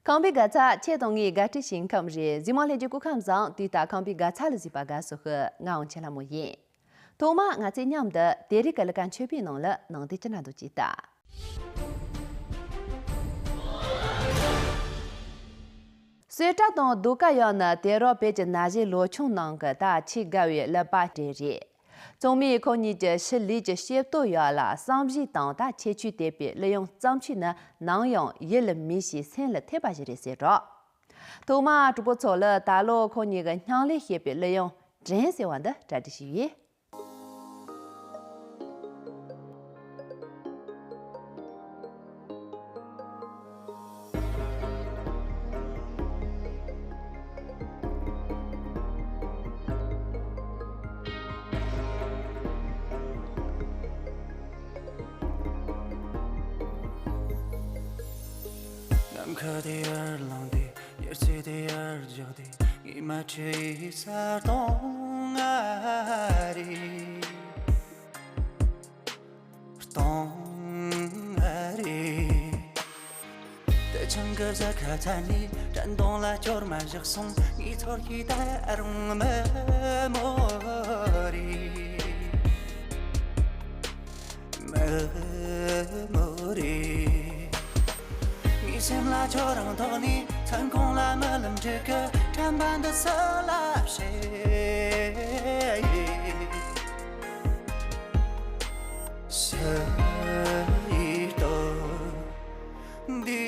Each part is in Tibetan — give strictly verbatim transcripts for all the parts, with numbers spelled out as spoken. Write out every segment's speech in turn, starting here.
ཁམས་པའི་དགའ་ཚལ་ཁྱེད་དང་ངའི་དགའ་སྤྲོའི་ཞིང་ཁམས་རེད། གཟིགས་མོ་ལྷན་རྒྱས་སྐུ་ཁམས་བཟང་། དུས་ལྟར་ཁམས་པའི་དགའ་ཚལ་ལ་གཟིགས་པ་དགའ་བསུ་ཞུ། ང་དབང་ཆེན་ལྷ་མོ་ཡིན། ཐོག་མར་ང་ཚོས་མཉམ་དུ་དེ་རིང་གི་གླུ་གར་མཆོད་པའི་ནང་ལ་ནང་དེ་ཅི་འདྲ་འདུག་ཅེས་ལྟ། གསོལ་ཀྲག་དང་ཟློས་གར་ཡང་ན་དེང་རབས་བོད་ཀྱི་ན་གཞོན་ལོ་ཆུང་རྣམས་ཀྱི་ད་ཆེས་དགའ་བའི་གླུ་པར་དེ་རེད། ཚང་མས་ཁོ་གཉིས་ཀྱི་ཕྱི་ལུས་ཀྱི་ཤེས་རྟོགས་ཡག་ལ་བསམ་གཞིགས་དང་ད་ཁྱད་ཆོས་ལྡན་པའི་གླུ་དབྱངས་བརྩམས་ཆོས་ནི་ནམ་ཡང་ཡིད་ལ་མི་ཤེས་སེམས་ལ་འཐད་པ་ཞིག་རེད་ཟེར་རོ། ཐོག་མར་གྲོགས་པོ་ཚོ་ལ་ད་ལོ་ཁོ་གཉིས་ཀྱི་སྙིང་ལས་བཤད་པའི་གླུ་དབྱངས་དྲན་ཟེར་བ་འདི་གྲ་སྒྲིག་ཞུས་ཡོད། ནམ་མཁའ་དེ་ཡར་ལངས་ཏེ། ཉི་ཚེ་དེ་ཡར་འཇགས་ཏེ། ངས་མ་ཁྲིད་ས་སྟོང་ང་རེད། སྟོང་ང་རེད། དེ་ཆང་གི་ཟ་ཁ་ཚ་ནས་དྲན་གདུང་ལ་སྐྱོར་མ་བཞག་སོང་། ངའི་ཚོར་ཤེས་ད་རུང་མི་མོ་རེད། མི་མོ་རེད། ངའི་སེམས་ལ་ཁྱོད་རང་ཐོག་ནས་མཚན་གུང་ལ་རྨི་ལམ་འགྲིག་གི། དྲན་པ་འདི་སུ་ལ་བཤད། སུ་ཡིས་རྟོགས། འདི།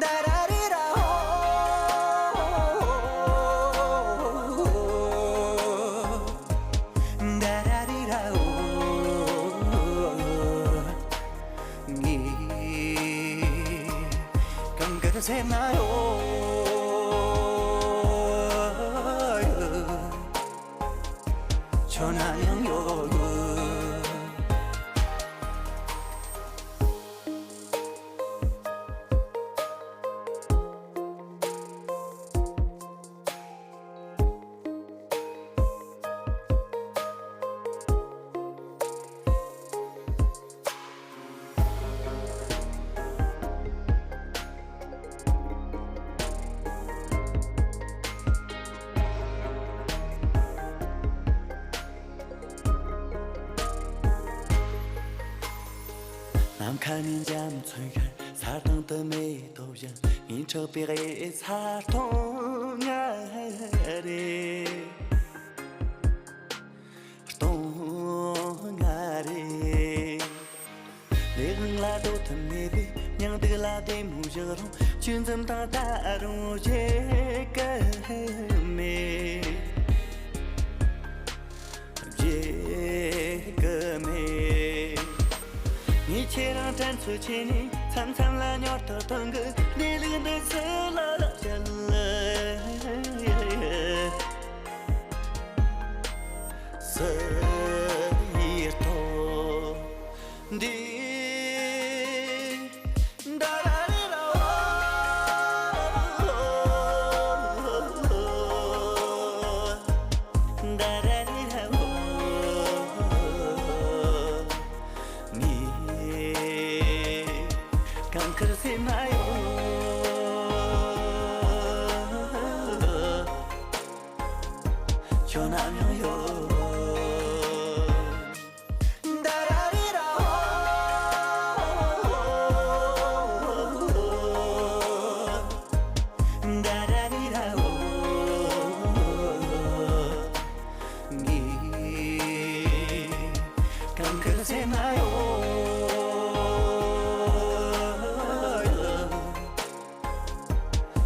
ད་ར་རི་ར་ཧོ། ད་ར་རི་ར་ཧོ། ངས་གང་གི་སེམས་ན་ཡོད། ཁྱོད་ན་ཡང་ཡོད། ནམ་མཁའ་ནས་འཇའ་མཚོན་ཤར། ས་སྟེང་དུ་མེ་ཏོག་བཞད། ངའི་ཕྲག་པའི་གཡས་ས་སྟོང་ང་རེད། སྟོང་ང་རེད། ལས་དབང་ལ་འགྲོ་ཐུབ་མེད་པས། སྙིང་སྡུག་ལ་བདེ་མོ་བཞག་རུང་། གཅོད་འཛུམ་དང་ད་རུང་བརྗེད་ཀྱི་མེད། བརྗེད་ཀྱི་མེད། ངས་ཁྱེད་རང་དྲན་གསོ་བྱས་ནས། མཚམས་མཚམས་ལ་མྱུར་དུ་ཐོན་གི། གནས་ལུགས་འདི་སུ་ལ་བཤད། སུ་ཡིས་རྟོགས། འདི། ད་ར་རི་ར་ཧོ། ད་ར་རི་ར་ཧོ། ངས་གང་གི་སེམས་ན་ཡོད། ཁྱོད་ནམ་ཡང་ཡོད། ད་ར་རི་ར་ཧོ། ད་ར་རི་ར་ཧོ། ངས་གང་གི་སེམས་ན་ཡོད།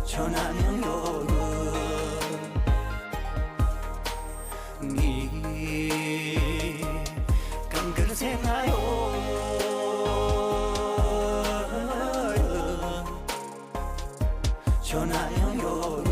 ཁྱོད་ནམ་ཡང་ཡོད། ངས་གང་གི་སེམས་ན་ཡོད། ཁྱོད་ནམ་ཡང་ཡོད།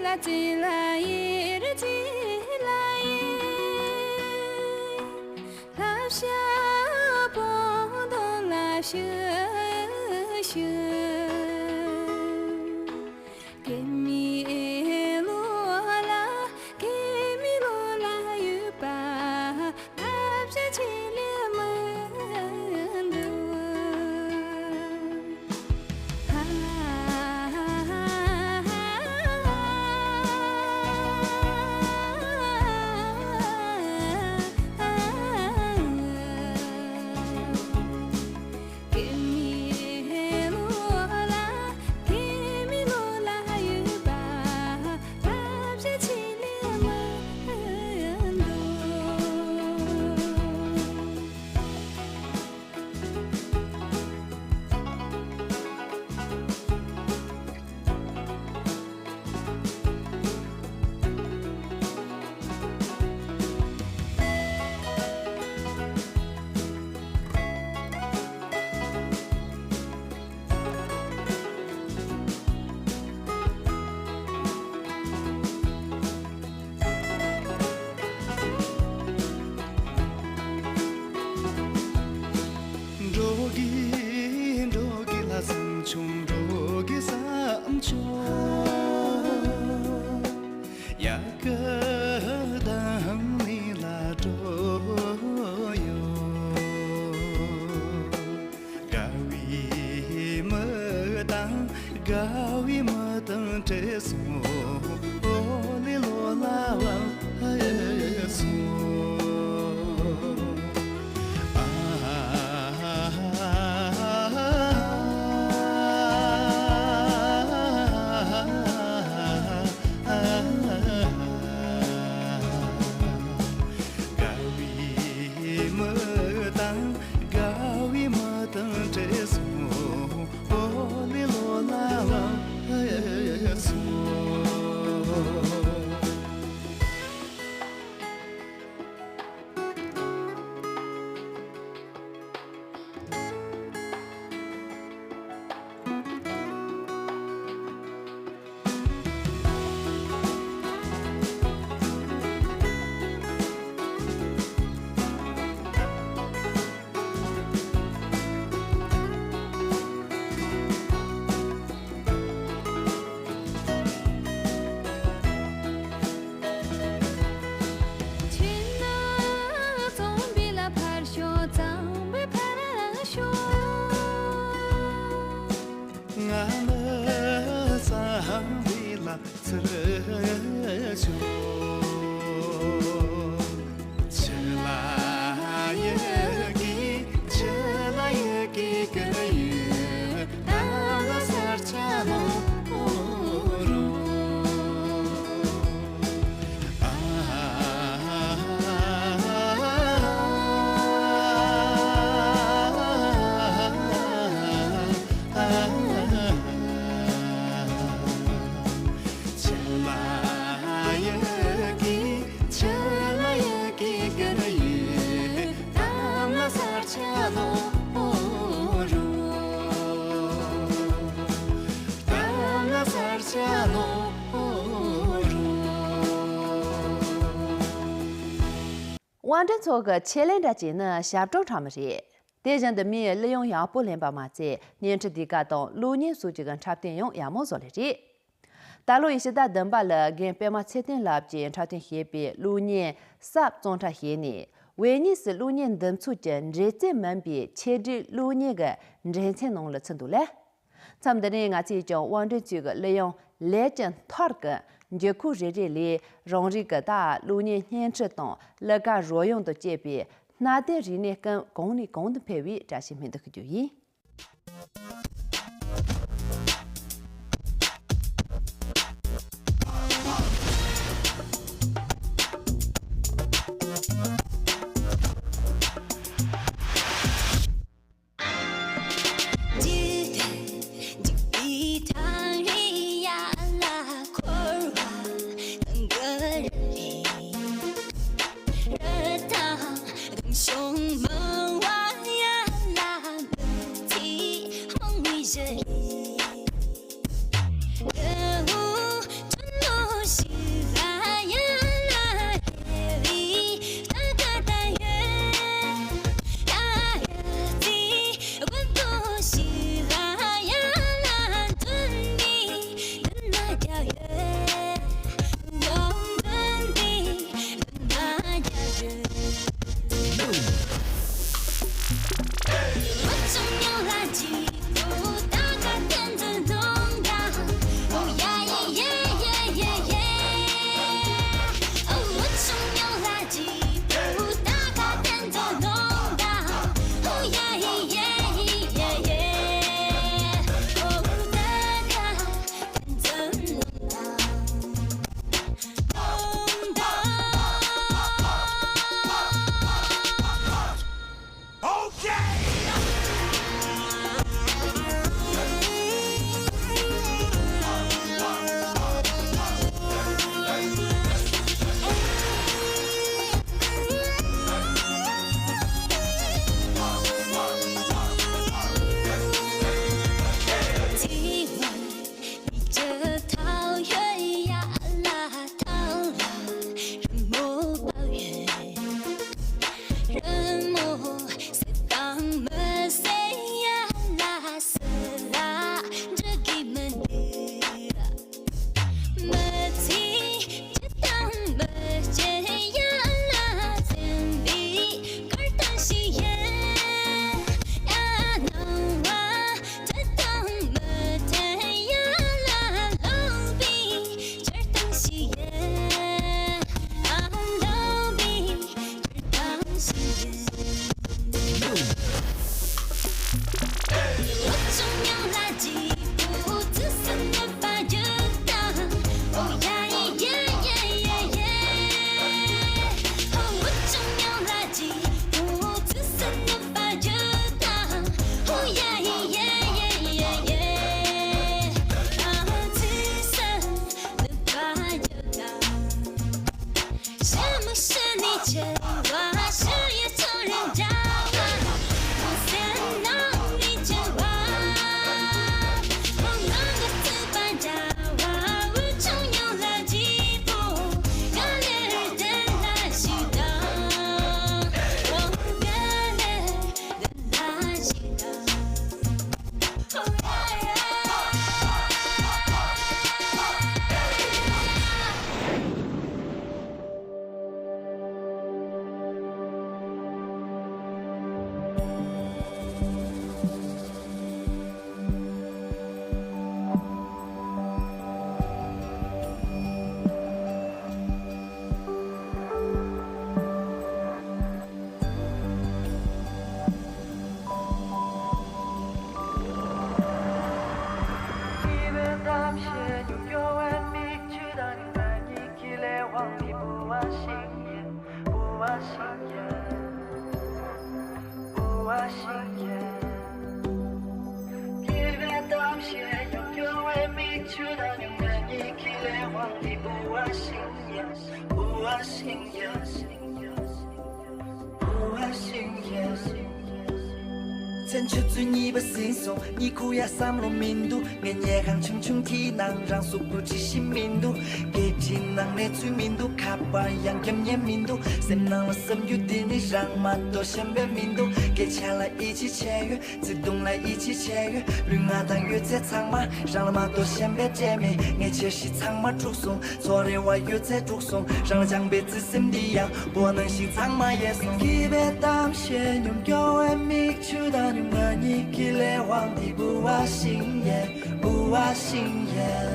ལ་ཡེ་ར་ཅི་ལ་ཡེ། ལྷ་བྱ་སྤོ་འདོན་ལ་ཞུ་ཞུ། སྐྱེ་མེད་བློ་ལ་སྐྱེ་མེད་བློ་ལ་ཡོད་པ། ཐབས་ཤེས་ཆེ་ལས་མི་འདུག་འགྲོ་གི་འགྲོ་གི་ལ་བསམ་བྱུང་། འགྲོ་གི་བསམ་བྱུང་། ཡ་གི་དང་ནི་ལ་འགྲོ་ཡོད། དགའ་བའི་མི་དང་དགའ་བའི་མི་དང་འཕྲད་སོང་། ཨོ་ལེ་ལོ་ལ་བབས་སོང་། ཨ། དགའ་བའི་མི་དང་དགའ་བའི་མི་དང་འཕྲད་སོང་། ཨོ་ལེ་ལོ་ལ་བབས་སོང་། ཕྱི་ནང་གཙང་པོའི་ལ་ཕར་ཤོག་གཙང་པོའི་ཕར་ཤོག་ང་ནི་གཙང་པོའི་ལ་ཚུར་ཤོག་ཆུ་ལ་ཡི་གེ་ཆུ་ལ་ཡི་གེ་ཀི་ལ་ཡི། ད་ལ་སར་ཆ་ལོ་རུ། ཆུ་ལ་ཡི་གེ་ཆུ་ལ་ཡི་གེ་ཀི་ལ་ཡི། ད་ལ་སར་ཆ་ལོ་རུ། དབང་འདྲེན་ཚོགས་ཀྱི་ཆེད་ལས་འདྲ་བྱས་ནི་ཞབས་བྲོ་འཁྲབ་མི་རེད། དེ་བཞིན་དུ་མིའི་གླུ་དབྱངས་ཡག་པོ་ལེན་པ་མ་ཚད་བརྙན་འཕྲིན་ཟློས་གར་དང་གླུ་བརྙན་སོགས་ཀྱི་འཁྲབ་སྟོན་ཡང་ཡག་མོ་བཟོ་ལེ་རེད། ད་ལོ་ཡི་ཕྱི་ཟླ་བདུན་པ་ལ་རྒན་པད་མ་ཚེ་བརྟན་ལགས་ཀྱིས་འཁྲབ་སྟོན་བྱས་པའི་གླུ་བརྙན་གསར་བརྩམས་འཁྲབ་བྱས་ནས། བོད་གཉིས་སུ་གླུ་བརྙན་འདེམས་ཚོགས་ཀྱི་འབྲེལ་རྩོད་མིན་པའི་ཆེད་སྒྲིག་གླུ་བརྙན་གྱི་འགྲན་ཚན་ནང་ལ་ཚུད་འདུག་ལ། མཚམས་འདི་ནས་ང་ཚོས་ཀྱང་དབང་འདྲེན་ཚོགས་ཀྱི་གླུ་དབྱངས་ལས་ཀྱི་མཐར་གྱི་འགྱུར་ཁུག་རེ་རེ་ལས་རང་རིགས་ཀྱི་ད་གླུ་བརྙན་བརྙན་འཕྲིན་དང་གླུ་གར་རོལ་དབྱངས་དང་བཅས་པའི་གནའ་དེང་རིག་གནས་ཀུན་གོང་ནས་གོང་དུ་འཕེལ་བའི་བཀྲ་ཤིས་སྨོན་འདུན་ཞུ་རྒྱུ་ཡིན། མཚན་ཆུ་ཚོད་གཉིས་པ་ཟིན་སོང་། གཉིད་ཁུག་ཡ་བསམ་བློ་མི་འདུག་ངས་ཉལ་ཁང་ཆུང་ཆུང་དེའི་ནང་རང་གཟུགས་པོ་བྲིས་ཤེས་མི་འདུག་སྐད་འཕྲིན་ནང་གནས་ཚུལ་མི་འདུག་ཁ་པར་ཡང་རྒྱབ་ཉན་མི་འདུག་སེམས་ནང་ལ་བསམ་རྒྱུ་དེ་ནི་རང་མ་གཏོགས་གཞན་པ་མི་འདུག་སྐད་ཆ་ལ་ཡིད་ཆེས་བྱས་ཡོད། བརྩེ་དུང་ལ་ཡིད་ཆེས་བྱས་ཡོད། ལུས་ངག་དང་ཡོད་ཚད་ཚང་མ་རང་ལ་མ་གཏོགས་གཞན་པས་སྤྲད་མེད། ངའི་འཆར་གཞི་ཚང་མ་འཁྲུགས་སོང་། ཚོར་རེ་བ་ཡོད་ཚད་འཁྲུགས་སོང་། རང་ལ་བཅངས་པའི་བརྩེ་སེམས་འདི་ཡང་བོ་ནང་བཞིན་ཚང་མ་ཡལ་སོང་། སྐྱིད་པའི་གཏམ་བཤད་སྙོམས་སྐྱོ་བའི་མིག་ཆུ་དང་ང་གཉིས་ཀྱི་ལས་དབང་འདི་བུ་བ་ཤིང་ཡལ། བུ་བ་ཤིང་ཡལ།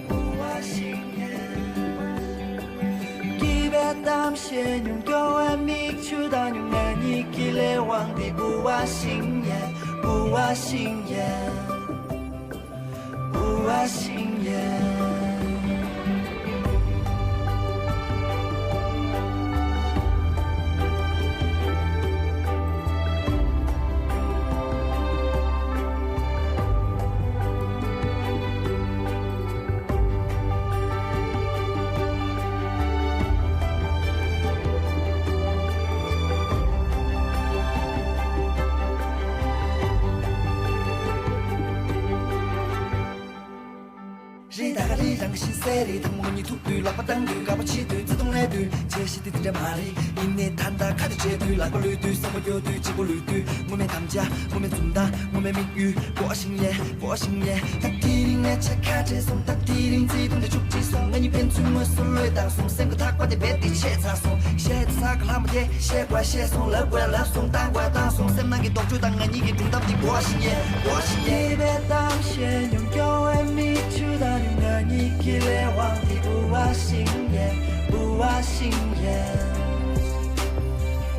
བུ་བ་ཤིང་ཡལ། སྐྱིད་པའི་གཏམ་བཤད་སྙོམས་སྐྱོ་བའི་མིག་ཆུ་དང་ང་གཉིས་ཀྱི་ལས་དབང་འདི་བུ་བ་ཤིང་ཡལ། བུ་བ་ཤིང་ཡལ། བུ་བ་ཤིང་ཡལ། རེད་ད་ག་རེད། རང་གི་བཞིན་གསལ་རེད། དང་མོ་གཉིས་ཐུག་དུས་ལག་པ་བཏང་དུས་དགའ་པོ་བྱེད་དུས་བརྩེ་དུང་སླེབས་དུས་བྱས་ཤིག་དེ་དེ་འདྲ་མ་རེད། ཡིན་ནའི་ད་ལྟ་ཁ་དེ་བྱས་དུས་ལག་པ་ལུས་དུས་སེམས་པ་སྐྱོ་དུས་གཅིག་པོ་ལུས་དུས་སྔོན་མའི་དམ་བཅའ་སྔོན་མའི་འཛུམ་མདངས་སྔོན་མའི་དམིགས་ཡུལ་བུ་བ་ཤིང་ཡལ། བུ་བ་ཤིང་ཡལ། ད་དེ་རིང་ངའི་ཆ་ཁ་བྲལ་སོང་། ད་དེ་རིང་བརྩེ་དུང་དེ་བཅུ་གཅིག་སོང་། ང་གཉིས་ཕན་ཚུན་དངོས་སུ་བློས་བཏང་སོང་། སེམས་ཀྱི་ཐག་པ་དེ་རྦད་དེ་ཆད་ཚར་སོང་། བཤད་ཚར་ག་ལྷག་མ་དེ་བཤད་དགོས་བཤད་སོང་། ལབ་དགོས་ལབ་སོང་། བཏང་དགོས་བཏང་སོང་། སེམས་ནང་གི་ལྡོག་ཕྱོགས་དང་ང་གཉིས་ཀྱི་སྒྲུང་གཏམ་འདི་བུ་བ་ཤིང་ཡལ། བུ་བ་ཤིང་ཡལ། སྐྱིད་པའི་གཏམ་བཤད་སྙོམས་སྐྱོ་བའི་མིག་ཆུ་དང་ང་གཉིས་ཀྱི་ལས་དབང་འདི་བུ་བ་ཤིང་ཡལ། བུ་བ་ཤིང་ཡལ།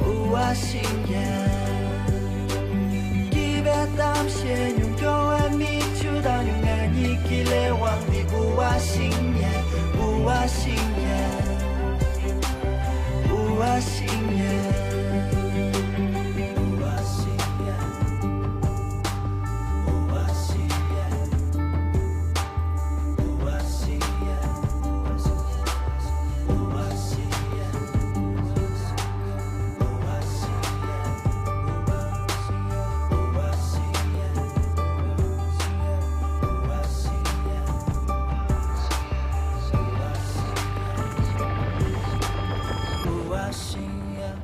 བུ་བ་ཤིང་ཡལ། སྐྱིད་པའི་གཏམ་བཤད་སྙོམས་སྐྱོ་བའི་མིག་ཆུ་དང་ང་གཉིས་ཀྱི་ལས་དབང་འདི་བུ་བ་ཤིང་ཡལ། བུ་བ་ཤིང་ཡལ། བུ་བ་ཤིང་ཡལ། བུ་བ་ཤིང་ཡལ། བུ་བ་ཤིང་ཡལ། བུ་བ་ཤིང་ཡལ། བུ་བ་ཤིང་ཡལ།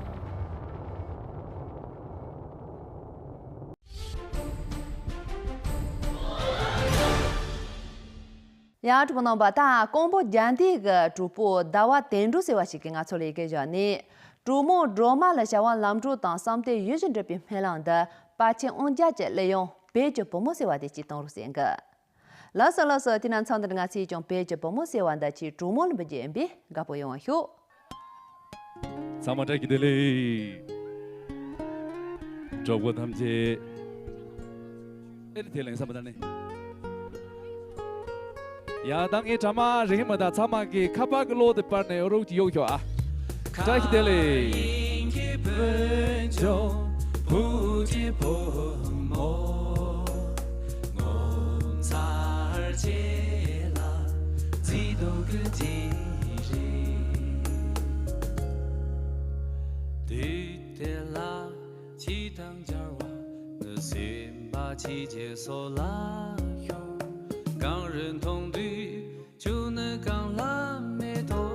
ཡང་གྲོགས་པོ་རྣམ་པ། ད་ཀོང་པོ་རྒྱ་མདའ་གི་གྲོགས་པོ་ཟླ་བ་དོན་གྲུབ་ཟེར་བ་ཞིག་གིས་ང་ཚོ་ལ་ཡི་གེ་བཞག་ནས། གྲོགས་མོ་སྒྲོལ་མ་ལ་བྱ་བ་ལམ་འགྲོ་དང་བསམ་གཏན་ཡིད་བཞིན་འགྲུབ་པའི་སྨོན་ལམ་འདི་པཎ་ཆེན་དབང་རྒྱལ་གྱི་གླུ་དབྱངས་བོད་ཀྱི་བུ་མོ་ཟེར་བ་དེ་གཅིག་གཏོང་རོགས་ཟེར་གི། ལགས་སོ་ལགས་སོ། དེ་ན་མཚམས་འདིར་ང་ཚོས་ཀྱང་བོད་ཀྱི་བུ་མོ་ཟེར་བ་འདི་ཆེད་གྲོགས་མོ་ལ་འབུལ་རྒྱུ་ཡིན་པས་དགའ་པོ་ཡོང་བ་ཞུ། ཚང་མ་བཀྲ་ཤིས་བདེ་ལེགས། གྲོགས་པོ་ཐམས་ཅད། ཨེ་རེད། དེ་ལན་བསམ་པ་ད་ནི། ཡ་ད་ངའི་གྲ་མ་རེད་མ་ད་ཚང་མ་གི་ཁ་པར་གི་གློག་དེ་པར་ནས་རོགས་ཀྱི་གཡོག་ཤོག་ཨ། བཀྲ་ཤིས་བདེ་ལེགས། ཕྱི་རྒྱལ་སོགས་ལ་ཤོག་གངས་རི་མཐོང་དུས་ཆུ་ནི་གངས་ལ་མེ་ཏོག་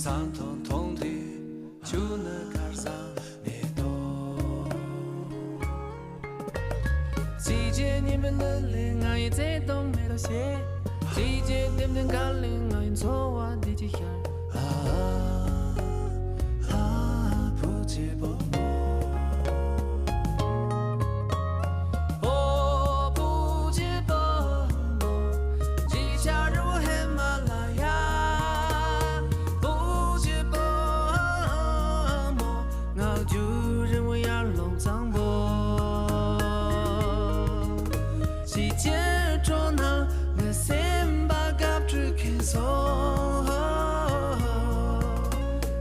ས་མཐོ་མཐོང་དུས་ཆུ་ནི་དཀར་ས་མེ་ཏོག་ཕྱི་རྒྱལ་ཉི་མའི་ལི་ལི་ང་ཡི་བརྩེ་དུང་མེ་ཏོག་བཞད། ཕྱི་རྒྱལ་ལྡེམ་ལྡེམ་མཁའ་ལ་ང་ཡི་འཚོ་བ་བདེ་སྐྱིད་ཤར། ཨ་ཨ་བུ་གཅིག་པོ་མོ། ཨོ་བུ་གཅིག་པོ་མོ། ཅི་ཆ་རུ་ཧེ་མ་ལ་ཡ། བུ་གཅིག་པོ་མོ། ང་རྒྱུད་རིང་བོ་ཡར་ལོངས་གཙང་པོ། ཕྱི་རྒྱལ་འགྲོ་ན་ངའི་སེམས་པ་སྐབས་དྲུག་ཁེངས་སོང་།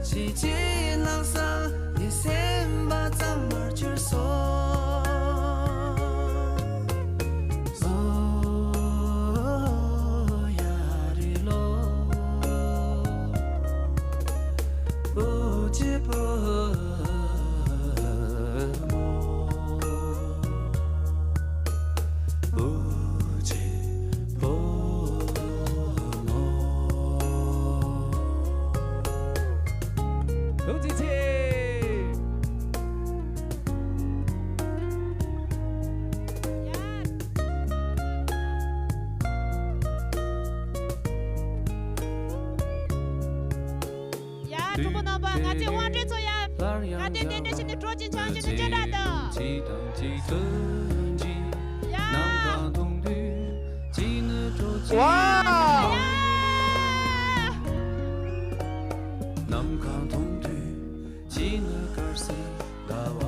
ཕྱི་རྒྱལ་ལྷག་ས་ངའི་སེམས་པ་གཙང་མར་གྱུར་སོང་། ཨོ་ཡ་རི་ལོ། བུ་གཅིག་པོ་མོ། བུ་གཅིག་པོ་མོ། ཐུགས་རྗེ་ཆེ། ཡ། གྲོགས་པོ་རྣམ་པ། ང་ཚོའི་དབང་གྲོས་ཚོ་ཡ། ང་དེ་དེ་འདྲ་ཞིག་ནས་སྤྲོ་ཅིང་ཆང་ཅིང་ནས་ཅི་འདྲ་འདུག་ཡ། ཝའོ། ནམ་མཁའ་མཐོང་དུས་ཕྱི་ནས་དཀར་སེར་ཟླ་བ།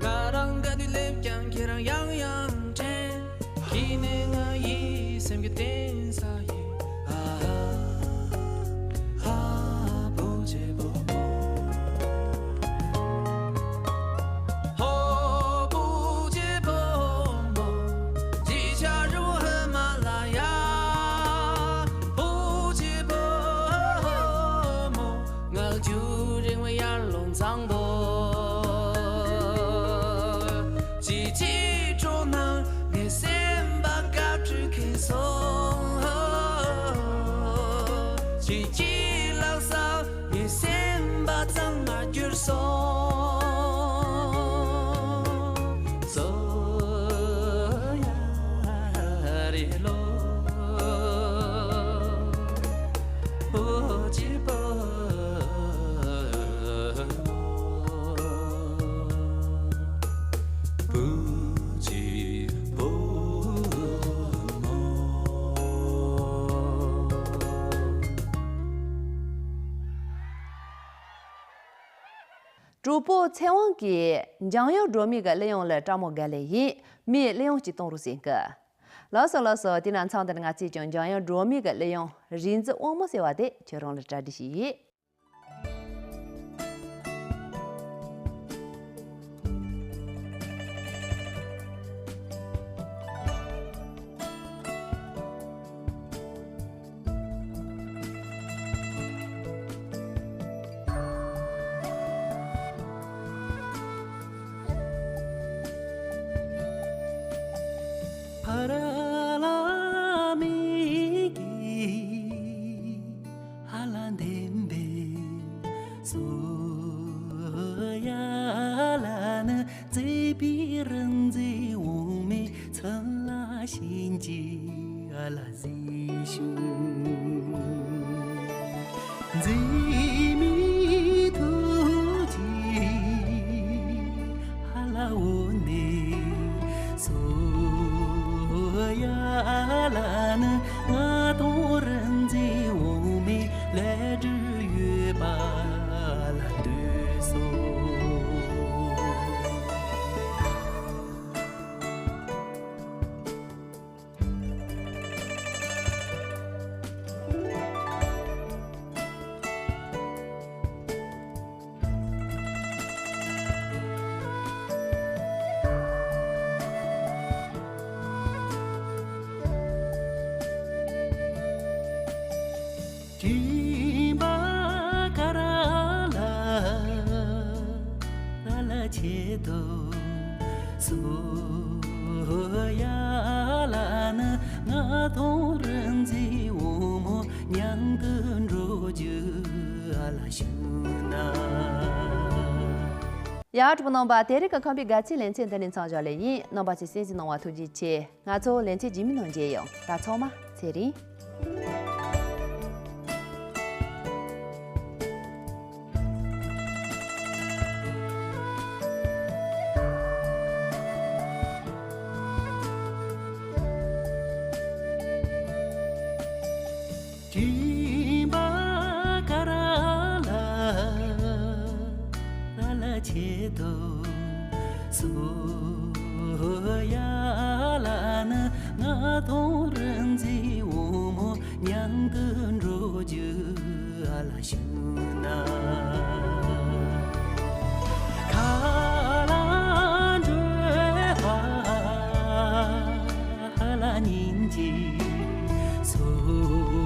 ང་རང་དགའ་དུས་སླེབས་ཀྱང་ཁྱེད་རང་ཡང་ཡང་དྲན། ཁྱེད་ནི་ང་ཡི་སེམས་ཀྱི་གཏིང་ས་ཡིན། ཨ་ཧ་ཧ། བུ་གཅིག་པོ་མོ། ཧོ་བུ་གཅིག་པོ་མོ། ཅི་ཆ་རུ་ཧེ་མ་ལ་ཡ། བུ་གཅིག་པོ་མོ། ང་རྒྱུད་རིང་བའི་ཡར་ཀླུང་གཙང་པོ། ཅི་ཅི་འགྲོ་ན་ངའི་སེམས་པ་སྐབས་དྲུག་ཁེངས་སོང་། ཅི་ཅི་ལྷག་ས་ངའི་སེམས་པ་གཙང་མར་གྱུར་སོང་། སོ་ཡ་རི་ལོ། བུ་གཅིག་པོ་མོ། བུ་གཅིག་པོ་མོ། གྲོགས་པོ་ཚེ་དབང་གིས་འཇམ་དབྱངས་སྒྲོལ་མའི་གི་གླུ་དབྱངས་ལ་སྤྲང་མོ་དགའ་ལེ་ཡིན། མོས་གླུ་དབྱངས་ཅིག་གཏོང་རོགས་ཟེར་གི། ལགས་སོ་ལགས་སོ། དེ་ན་མཚམས་འདིར་ང་ཚོས་ཀྱང་འཇམ་དབྱངས་སྒྲོལ་མའི་གི་གླུ་དབྱངས་རིག་འཛིན་དབང་མོ་ཟེར་བ་དེ་ཁྱོད་རང་ལ་གྲ་སྒྲིག་བྱས་ཡིན། ཕ་ར་ལ་མི་གི་ཧ་ལ་འདེམ་བེ་སོ་ཡ་ལ་ནི་བརྩེ་བའི་རིག་འཛིན་འོ་མའི་ཚལ་ལ་ཞིང་གི་ཨ་ལ་ཟི་ཤུ། འཛིན་མི་ཐུགས་ཀྱི་ཧ་ལ་འོ་ནི་སོ་ཡ་ལ་ནི་ང་དང་རིག་འཛིན་འོ་མའི་ལས་འབྲེལ་ཡོད་པ་ལ་འདོད་སོ། སྦྱིན་པ་ག་ར་ལ་ ཡ། གྲོགས་པོ་རྣམ་པ། དེ་རིང་གི་ཁམས་པའི་དགའ་ཚལ་ལེ་ཚན་འདི་ནས་མཚམས་འཇོག་ལེ་ཡིན། རྣམ་པ་ཚོས་གསན་གཟིགས་གནང་བ་ཐུགས་རྗེ་ཆེ། ང་ཚོ་ལེ་ཚན་རྗེས་མའི་ནང་མཇལ་ཡོང་། ད་ཚང་མ་ཚེ་རིང་། སྤྲིན་པ་དཀར་ལ་ལ་ཆེད་དུ་སོ་ཡ་ལ་ནི་ང་དང་རིན་འཛིན་འོ་མོ་མཉམ་དུ་འགྲོ་རྒྱུ་ཨ་ལ་ཞུ་ན། ཁ་ལ་འགྲོ་ཧ་ལ་ཉིན་གྱི་སོ།